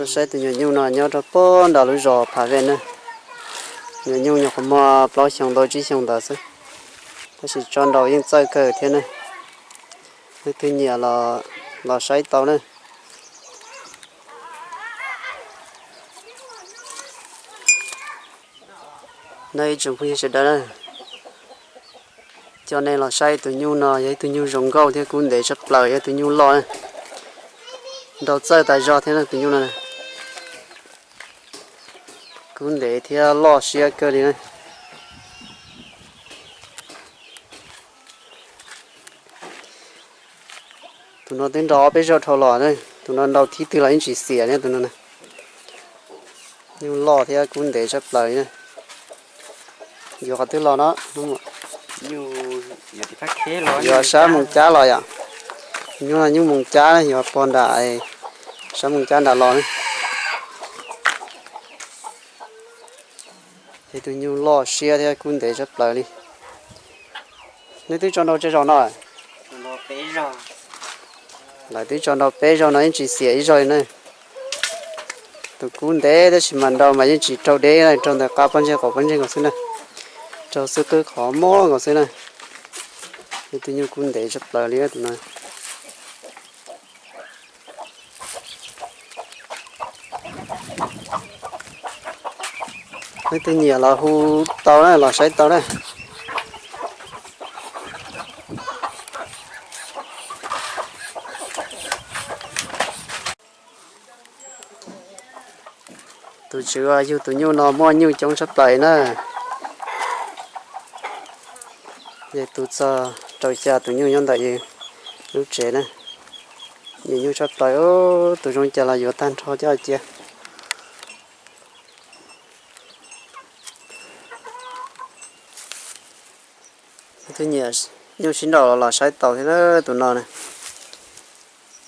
Saib tus nyuam nyuj no nyob rau pem nram lub zos Phav Vej na. Nyuam nyuj nyuam qhuav muaj plaub xyoos tau tsib xyoos ntawd xwb, tab sis tso nrau yeej txawj kawg thiab na. Leej twg nyiam los saib tau na. Nawb ib tsoom phooj ywg sawv daws na, coj nej los saib tus nyuj no yog ib tug nyuj zoo nkauj thiab kub ntev tshaj plaws, yog tus nyuj loj na. Nrau txawj tas zog thiab tus nyuj no, kub ntev thiab loj siab kawg li na. Tus no twb nrau ob peb zaug dhau los, tus no nrau thib twg los yeej tsis xiam li tus no. Nyuj loj thiab kub ntev tshaj plaws li na. Yuav qhov twg los no? Yuav sab Moos Cab los yom. Nyuj no nyuj Moos Cab, yuav pog nram sab Moos Cab nram los na. Ces tus nyuj loj siab thiab kub ntev tshaj plaws li. Neb twb tso nrau tsawg zaus no? Lawv twb tso nrau peb zaug no yeej tsis xiam ib zaug li na. Tus kub ntev tab sis mas nrau mas yeej tsis raug deb, raug ntawm qab pob ntseg qaum pob ntseg nkaus xwb na, raug xwb qwb qhov muag nkaus xwb na. Ib tug nyuj kub ntev tshaj plaws li tus no. Leej twg nyiam los hu tau na, los saib tau na. Tus tswv yug tus nyuj no muaj nyuj coob tshaj plaws na. Yog tus txog rau xya tus nyuj nyob ntawm lub tsev na. Nyiam nyuj tshaj plaws, tus zoo cas los yuav tag nrho coj cia. Tus nyiam nyuj sib nraus los saib tau thiab na tus no na.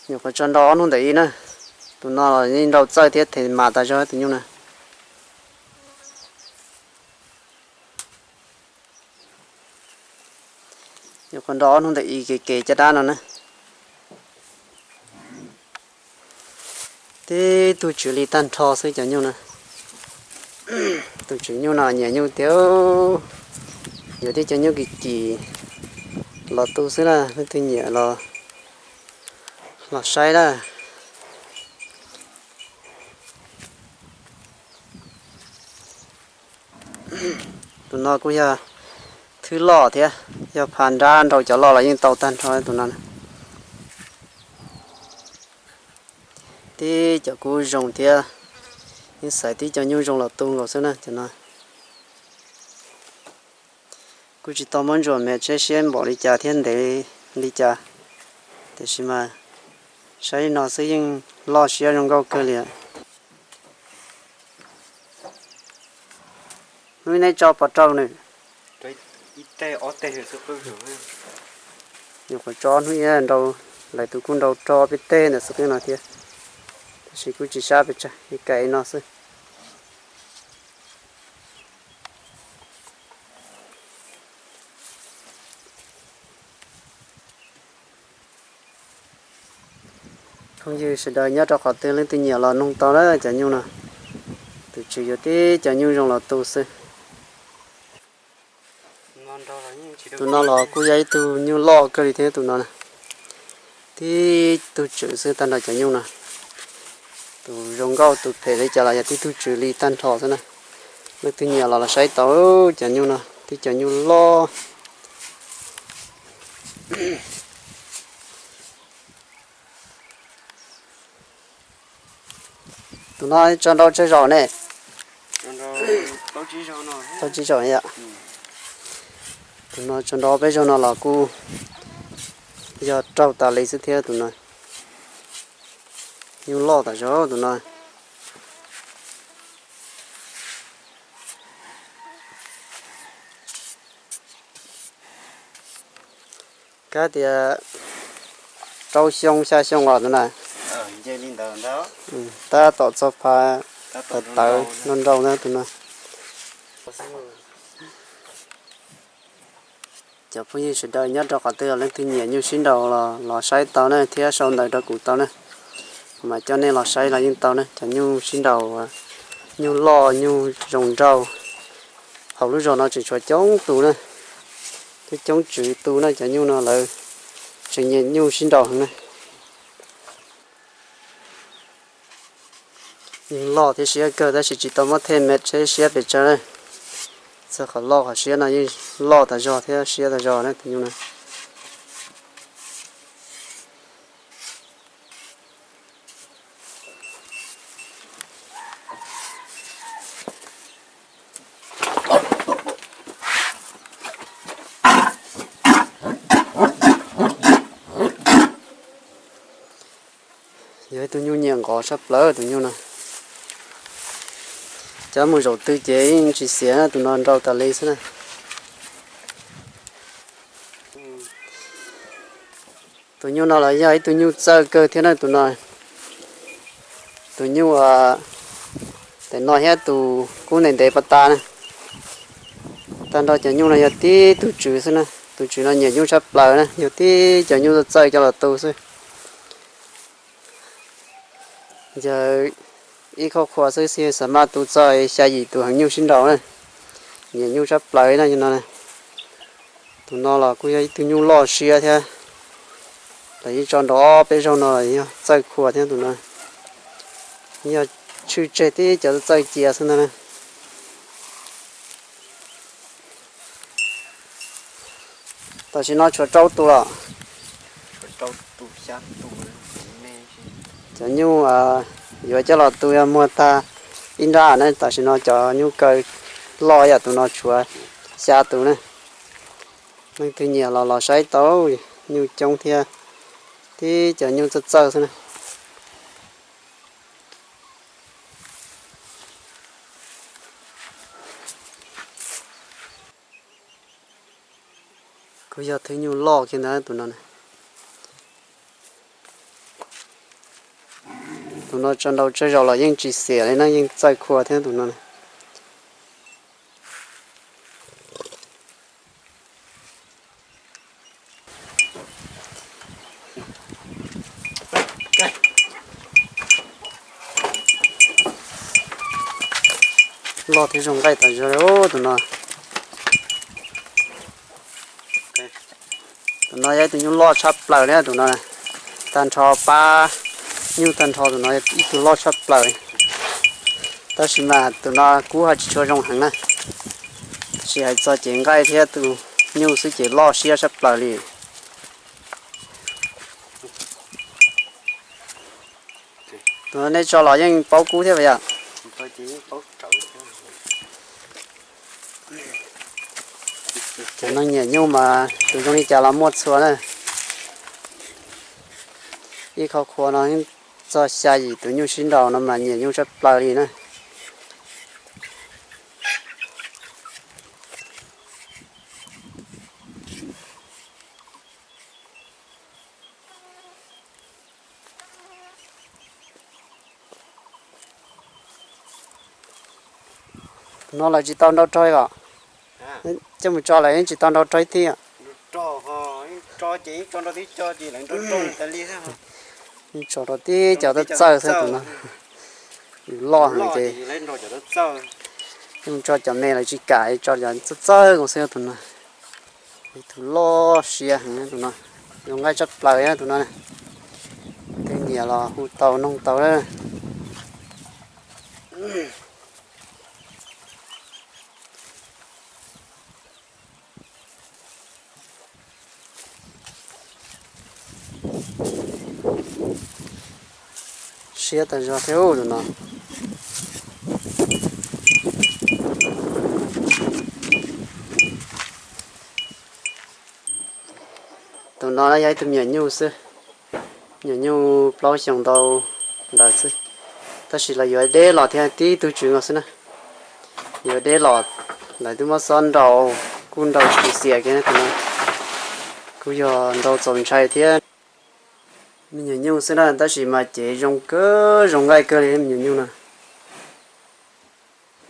Nyuam qhuav tso nrau ob hnub ntawm ib na. Tus no los yeej nrau txawj thiab them mas tas zog tus nyuj na. Nyuam qhuav nrau ob hnub ntawm ib kev kev caj dab no na. Tib tug tswv li tag nrho xwb cov nyuj na. Tus tswv nyuj no nyiam nyuj tiag, yuav tib cov nyuj kim kim los tu xwb na, leej twg nyiam los saib na. Tus no kuj yog thwb loj thiab, yog pha nrab nrau cov loj los yeej tau tag nrho tus no. Tib cov kub zoo thiab, yeej xaiv tib cov nyuj zoo los tu nkaus xwb na cov no. Kuj tsis tau muab ntsuas me tsheb siab npaum li cas thiab ntev li cas, tiam sis mas saib li no xwb yeej loj siab zoo nkauj kawg li. Hnub neb tso pov rau nws. Nyuam qhuav tso hnub ib nrau, lawv tus kuj nrau rau peb teg ntawm xub qwb no thiab, tab sis kuj tsis sab pes tsawg, ib kaim no xwb. Phooj ywg sawv daws nyob rau qhov twg leej twg nyiam los noog tau na cov nyuj no. Tus tswv yuav tib cov nyuj zoo los tu xwb. Tus no los kuj yog ib tug nyuj loj kawg li thiab tus no na. Tib tug tswv xwb tag nrho cov nyuj no. Tus zoo nkauj tus phem li cas los yog tib tug tswv li tag nrho xwb na. Leej twg nyiam los los saib tau cov nyuj no, tib cov nyuj loj. Tus no tso nrau tsawg zaus ne? Plaub tsib zaus yom. Tus no tso nrau peb zaug no los kuj yog raug tas li xwb thiab tus no. Nyuj loj tas zog tus no. Kab tias rau xyoo xya xyoo os tus na. Tab tom txog phav tawv tawv nrau nrau na tus no. Cov phooj ywg sawv daws nyob rau qhov twg leej twg nyiam nyuj sib nraus los saib tau na thiab sau ntawv rau kuv tau na. Mas coj nej los saib los yeej tau na, cov nyuj sib nraus, nyuj loj nyuj zoo nraug. Hauv lub zos no tseem tshuav coob tus na, coob coob tswv tus na, cov nyuj no lawv tseem nyiam nyuj sib nraus heev na. Yeej loj thiab siab kawg tab sis tsis tau muab thej me tsheb siab pes tsawg na. Txog qhov loj qhov siab no yeej loj tas zog thiab siab tas zog na tus nyuj no. Yog ib tug nyuj nyiam nqov tshaj plaws tus nyuj no. Cov mus zaum twg ces yeej tsis xiam na, tus no nrau tas li xwb na. Tus nyuj no los yog ib tug nyuj txawj kawg thiab na tus no. Tus nyuj tes no thiab tus kub ntev ntev pas tas na. Tag nrho cov nyuj no yog tib tug tswv xwb na, tus tswv no nyiam nyuj tshaj plaws na, yog tib cov nyuj txawj coj los tu xwb. Yog ib qho qhua xwb xij xam maj tu txog xya yim tus heev nyuj sib nraus na, nyiam nyuj tshaj plaws na no. Tus no los kuj yog ib tug nyuj loj siab thiab, lawv yeej tso nrau ob peb zaug no los yog txawj qhua thiab tus no. Yog tshwj tseg tib cov txawj cia xwb ntag na. Tam sim no tshuav rau tus los. Cov nyuj yuav coj los tu yog muag tag ib nrab na, tam sim no cov nyuj kaw loj yam tus no tshuav xya tus na. Leej twg nyiam los los saib tau, nyuj coob thiab, tib cov nyuj txawj txawj xwb na. Kuj yog thwj nyuj loj kiag ntawd tus no. Tus no tso nrau tsawg zaus los yeej tsis xiam li na, yeej txawj qhua thiab tus no. Loj thiab zoo nqaij tas zog li tus no. Tus no yog ib tug nyuj loj tshaj plaws li tus no. Tag nrho pab nyuj tag nrho tus no ib tug loj tshaj plaws. Tab sis mas tus no kub ho tsis tshua zoo heev na. Tab sis hais txog cev nqaij thiab tus nyuj xwb ces loj siab tshaj plaws li. Tus no nej tso los yeej paub kub thiab yom? Cov neeg nyiam nyuj mas tus zoo li cas los muaj txhua na. Ib qho qhua no txog xya yim tus nyuj sib nraus no mas nyiam nyuj tshaj plaws li na. No lawv tsis tau nrau rog os. Coj mus tso lawv yeej tsis tau nrau rog ib tib. Tso rau tib cov txawj txawj xwb tus no. Yus loj heev ces coj mus tso cov me lawv tsis kam, tso cov txawj txawj nkaus xwb tus no. Ib tug loj siab heev tus no, zoo nqaij tshaj plaws tus no. Tej nyiam los hu tau noog tau. Siab tas zog thiab tus no. Tus no yog ib tug me nyuam nyuj xwb, me nyuam nyuj plaub xyoos ntau ntawd xwb, tab sis lawv yuav deb los thiab tib tug tswv nkaus xwb na. Yuav deb los, lawv twb muab xob nrau, kuj nrau tsis xiam kiag tus no, kuj yog nrau txaus ntshai thiab. Me nyuam nyuj xwb na, tab sis mas cev zoo kawg, zoo nqaij kawg li me nyuam nyuj no.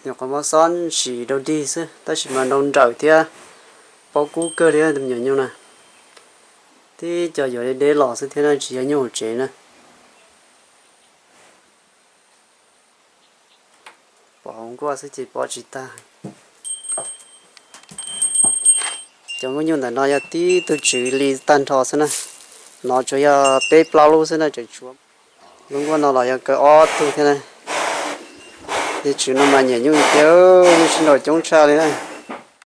Nyuam qhuav muab xob ntsis rau dig xwb, tab sis mas nrau nrawm thiab paub kub kawg li me nyuam nyuj na. Tib co yuav deb los xwb thiab na, tsis yog nyuj hauv tsev na. Pom hauv nkuaj xwb ces pov tsis tag. Cov nkuaj nyuj ntawm no yog tib tug tswv li tag nrho xwb na. No tsuas yog peb plaub lub xwb na tseem tshuav. Lub nkuaj no los yog kaw ob tug thiab na. Tej tswv no mas nyiam nyuj tiag, nyuj sib nraus coob tshaj li na.